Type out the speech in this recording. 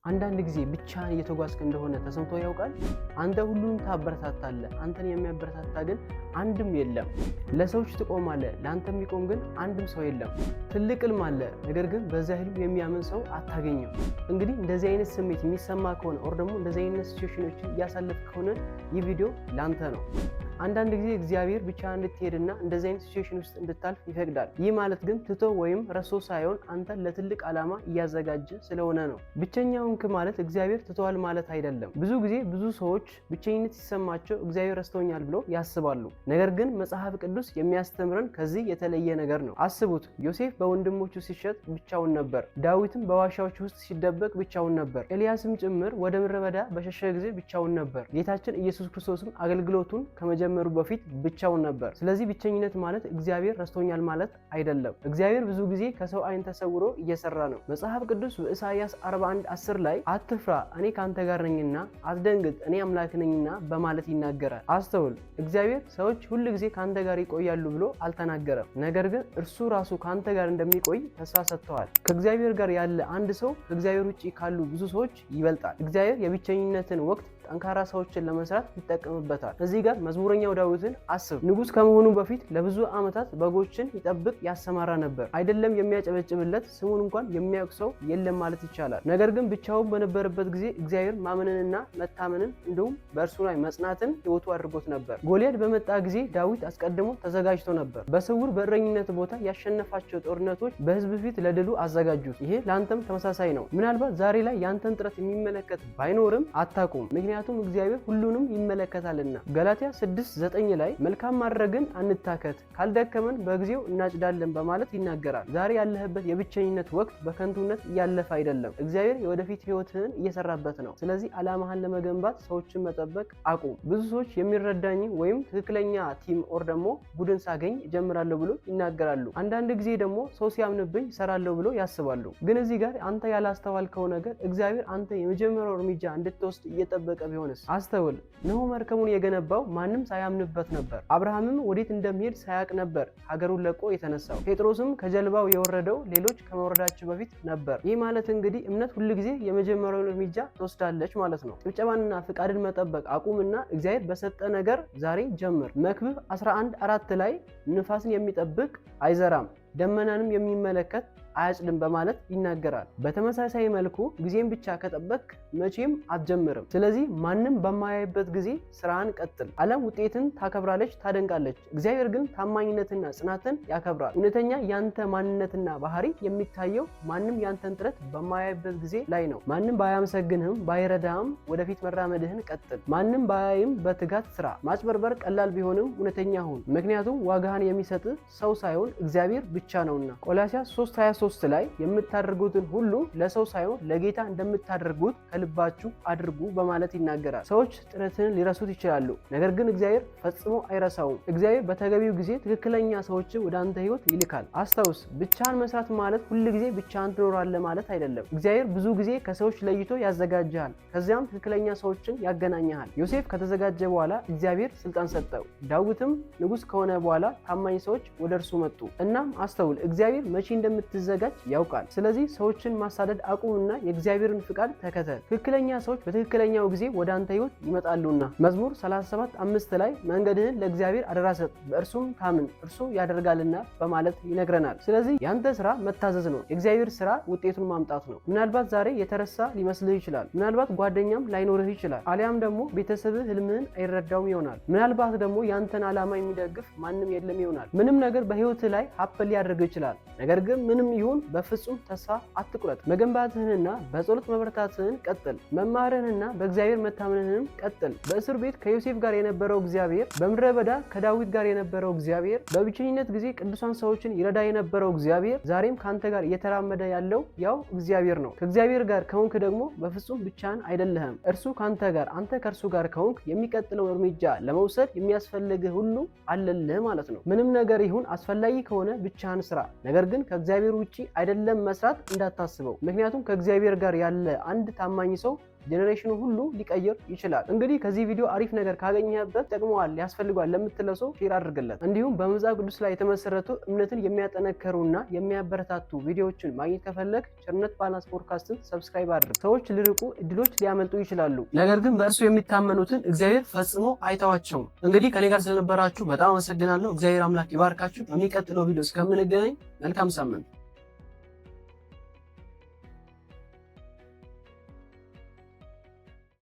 አንዳንድ ጊዜ ብቻህን እየተጓዝክ እንደሆነ ተሰምቶ ያውቃል? አንተ ሁሉንም ታበረታታለህ፣ አንተን የሚያበረታታ ግን አንድም የለም። ለሰዎች ትቆማለህ፣ ለአንተ የሚቆም ግን አንድም ሰው የለም። ትልቅ ህልም አለ፣ ነገር ግን በዚያ ህልም የሚያምን ሰው አታገኝም። እንግዲህ እንደዚህ አይነት ስሜት የሚሰማ ከሆነ or ደግሞ እንደዚህ አይነት situation ኦችን እያሳለፍክ ከሆነ ይህ ቪዲዮ ላንተ ነው። አንዳንድ ጊዜ እግዚአብሔር ብቻህን እንድትሄድና እንደዚህ አይነት situation ውስጥ እንድታልፍ ይፈቅዳል። ይህ ማለት ግን ትቶ ወይም ረስቶ ሳይሆን አንተን ለትልቅ ዓላማ እያዘጋጀ ስለሆነ ነው። ብቸኛ ሆንክ ማለት እግዚአብሔር ትቶሃል ማለት አይደለም። ብዙ ጊዜ ብዙ ሰዎች ብቸኝነት ሲሰማቸው እግዚአብሔር ረስቶኛል ብሎ ያስባሉ። ነገር ግን መጽሐፍ ቅዱስ የሚያስተምረን ከዚህ የተለየ ነገር ነው። አስቡት፣ ዮሴፍ በወንድሞቹ ሲሸጥ ብቻውን ነበር። ዳዊትም በዋሻዎች ውስጥ ሲደበቅ ብቻውን ነበር። ኤልያስም ጭምር ወደ ምድረ በዳ በሸሸ ጊዜ ብቻውን ነበር። ጌታችን ኢየሱስ ክርስቶስም አገልግሎቱን ከመጀመሩ በፊት ብቻውን ነበር። ስለዚህ ብቸኝነት ማለት እግዚአብሔር ረስቶኛል ማለት አይደለም። እግዚአብሔር ብዙ ጊዜ ከሰው ዓይን ተሰውሮ እየሰራ ነው። መጽሐፍ ቅዱስ በኢሳይያስ 41:10 ላይ "አትፍራ፣ እኔ ካንተ ጋር ነኝና፣ አትደንግጥ፣ እኔ አምላክህ ነኝና" በማለት ይናገራል። አስተውል፣ እግዚአብሔር ሰዎች ሁል ጊዜ ካንተ ጋር ይቆያሉ ብሎ አልተናገረም። ነገር ግን እርሱ ራሱ ካንተ ጋር እንደሚቆይ ተስፋ ሰጥቷል። ከእግዚአብሔር ጋር ያለ አንድ ሰው ከእግዚአብሔር ውጭ ካሉ ብዙ ሰዎች ይበልጣል። እግዚአብሔር የብቸኝነትን ወቅት ጠንካራ ሰዎችን ለመስራት ይጠቀምበታል። እዚህ ጋር መዝሙረኛው ዳዊትን አስብ። ንጉሥ ከመሆኑ በፊት ለብዙ ዓመታት በጎችን ይጠብቅ ያሰማራ ነበር። አይደለም የሚያጨበጭብለት፣ ስሙን እንኳን የሚያውቅ ሰው የለም ማለት ይቻላል። ነገር ግን ብቻውን በነበረበት ጊዜ እግዚአብሔር ማመንንና መታመንን እንዲሁም በእርሱ ላይ መጽናትን ሕይወቱ አድርጎት ነበር። ጎልያድ በመጣ ጊዜ ዳዊት አስቀድሞ ተዘጋጅቶ ነበር። በስውር በእረኝነት ቦታ ያሸነፋቸው ጦርነቶች በሕዝብ ፊት ለድሉ አዘጋጁት። ይሄ ለአንተም ተመሳሳይ ነው። ምናልባት ዛሬ ላይ ያንተን ጥረት የሚመለከት ባይኖርም አታቁም። ምክንያቱም እግዚአብሔር ሁሉንም ይመለከታልና። ገላትያ 6:9 ላይ "መልካም ማድረግን አንታከት፣ ካልደከመን በጊዜው እናጭዳለን" በማለት ይናገራል። ዛሬ ያለህበት የብቸኝነት ወቅት በከንቱነት እያለፈ አይደለም። እግዚአብሔር የወደፊት ህይወትህን እየሰራበት ነው። ስለዚህ ዓላማህን ለመገንባት ሰዎችን መጠበቅ አቁም። ብዙ ሰዎች የሚረዳኝ ወይም ትክክለኛ team or ደግሞ ቡድን ሳገኝ እጀምራለሁ ብሎ ይናገራሉ። አንዳንድ ጊዜ ደግሞ ሰው ሲያምንብኝ እሰራለሁ ብሎ ያስባሉ። ግን እዚህ ጋር አንተ ያላስተዋልከው ነገር እግዚአብሔር አንተ የመጀመሪያው እርምጃ እንድትወስድ እየጠበቀ ቢሆንስ? አስተውል። ኖህ መርከቡን የገነባው ማንም ሳያምንበት ነበር። አብርሃምም ወዴት እንደሚሄድ ሳያቅ ነበር ሀገሩን ለቆ የተነሳው። ጴጥሮስም ከጀልባው የወረደው ሌሎች ከመውረዳቸው በፊት ነበር። ይህ ማለት እንግዲህ እምነት ሁልጊዜ የመጀመሪያውን እርምጃ ትወስዳለች ማለት ነው። ጭብጨባንና ፍቃድን መጠበቅ አቁምና እግዚአብሔር በሰጠህ ነገር ዛሬ ጀምር። መክብብ 11:4 ላይ "ንፋስን የሚጠብቅ አይዘራም፣ ደመናንም የሚመለከት አያጭድም" በማለት ይናገራል። በተመሳሳይ መልኩ ጊዜን ብቻ ከጠበቅክ መቼም አትጀምርም። ስለዚህ ማንም በማያይበት ጊዜ ስራህን ቀጥል። ዓለም ውጤትን ታከብራለች፣ ታደንቃለች። እግዚአብሔር ግን ታማኝነትና ጽናትን ያከብራል። እውነተኛ ያንተ ማንነትና ባህሪ የሚታየው ማንም ያንተን ጥረት በማያይበት ጊዜ ላይ ነው። ማንም ባያመሰግንህም ባይረዳህም ወደፊት መራመድህን ቀጥል። ማንም ባያይም በትጋት ስራ። ማጭበርበር ቀላል ቢሆንም እውነተኛ ሁን። ምክንያቱም ዋጋህን የሚሰጥ ሰው ሳይሆን እግዚአብሔር ብቻ ነውና። ቆላስያስ 3:23 ላይ "የምታደርጉትን ሁሉ ለሰው ሳይሆን ለጌታ እንደምታደርጉት ከልባችሁ አድርጉ" በማለት ይናገራል። ሰዎች ጥረትህን ሊረሱት ይችላሉ፣ ነገር ግን እግዚአብሔር ፈጽሞ አይረሳውም። እግዚአብሔር በተገቢው ጊዜ ትክክለኛ ሰዎችን ወደ አንተ ህይወት ይልካል። አስታውስ፣ ብቻህን መስራት ማለት ሁል ጊዜ ብቻህን ትኖራለህ ማለት አይደለም። እግዚአብሔር ብዙ ጊዜ ከሰዎች ለይቶ ያዘጋጅሃል፣ ከዚያም ትክክለኛ ሰዎችን ያገናኝሃል። ዮሴፍ ከተዘጋጀ በኋላ እግዚአብሔር ስልጣን ሰጠው። ዳዊትም ንጉሥ ከሆነ በኋላ ታማኝ ሰዎች ወደ እርሱ መጡ። እናም አስተውል፣ እግዚአብሔር መቼ እንደምትዘጋጅ ያውቃል። ስለዚህ ሰዎችን ማሳደድ አቁምና የእግዚአብሔርን ፍቃድ ተከተል። ትክክለኛ ሰዎች በትክክለኛው ጊዜ ወደ አንተ ህይወት ይመጣሉና። መዝሙር 37:5 ላይ "መንገድህን ለእግዚአብሔር አደራ ስጥ፣ በእርሱም ታመን፣ እርሱ ያደርጋልና" በማለት ይነግረናል። ስለዚህ ያንተ ስራ መታዘዝ ነው። የእግዚአብሔር ስራ ውጤቱን ማምጣት ነው። ምናልባት ዛሬ የተረሳ ሊመስልህ ይችላል። ምናልባት ጓደኛም ላይኖርህ ይችላል። አሊያም ደግሞ ቤተሰብህ ህልምህን አይረዳውም ይሆናል። ምናልባት ደግሞ ያንተን ዓላማ የሚደግፍ ማንም የለም ይሆናል። ምንም ነገር በህይወትህ ላይ happen ሊያደርግ ይችላል። ነገር ግን ምንም ይሁን በፍጹም ተስፋ አትቁረጥ። መገንባትህንና በጸሎት መበርታትህን ቀጥል። መማርህንና በእግዚአብሔር መታመንህንም ቀጥል። በእስር ቤት ከዮሴፍ ጋር የነበረው እግዚአብሔር፣ በምድረ በዳ ከዳዊት ጋር የነበረው እግዚአብሔር፣ በብቸኝነት ጊዜ ቅዱሳን ሰዎችን ይረዳ የነበረው እግዚአብሔር ዛሬም ከአንተ ጋር እየተራመደ ያለው ያው እግዚአብሔር ነው። ከእግዚአብሔር ጋር ከሆንክ ደግሞ በፍጹም ብቻህን አይደለህም። እርሱ ከአንተ ጋር፣ አንተ ከእርሱ ጋር ከሆንክ የሚቀጥለውን እርምጃ ለመውሰድ የሚያስፈልግህ ሁሉ አለልህ ማለት ነው። ምንም ነገር ይሁን አስፈላጊ ከሆነ ብቻህን ስራ። ነገር ግን ከእግዚአብሔር ውጪ አይደለም መስራት እንዳታስበው። ምክንያቱም ከእግዚአብሔር ጋር ያለ አንድ ታማኝ ሰው Generation ኑ ሁሉ ሊቀይር ይችላል። እንግዲህ ከዚህ ቪዲዮ አሪፍ ነገር ካገኘህበት፣ ይጠቅመዋል፣ ያስፈልገዋል ለምትለው ሰው share አድርግለት። እንዲሁም በመጽሐፍ ቅዱስ ላይ የተመሰረቱ እምነትን የሚያጠነክሩና የሚያበረታቱ ቪዲዮዎችን ማግኘት ከፈለግህ ቸርነት ባላንስ ፖድካስትን subscribe አድርግ። ሰዎች ሊርቁ፣ እድሎች ሊያመልጡ ይችላሉ። ነገር ግን በእርሱ የሚታመኑትን እግዚአብሔር ፈጽሞ አይተዋቸውም። እንግዲህ ከኔ ጋር ስለነበራችሁ በጣም አመሰግናለሁ። እግዚአብሔር አምላክ ይባርካችሁ። በሚቀጥለው ቪዲዮ እስከምንገናኝ መልካም ሳምንት።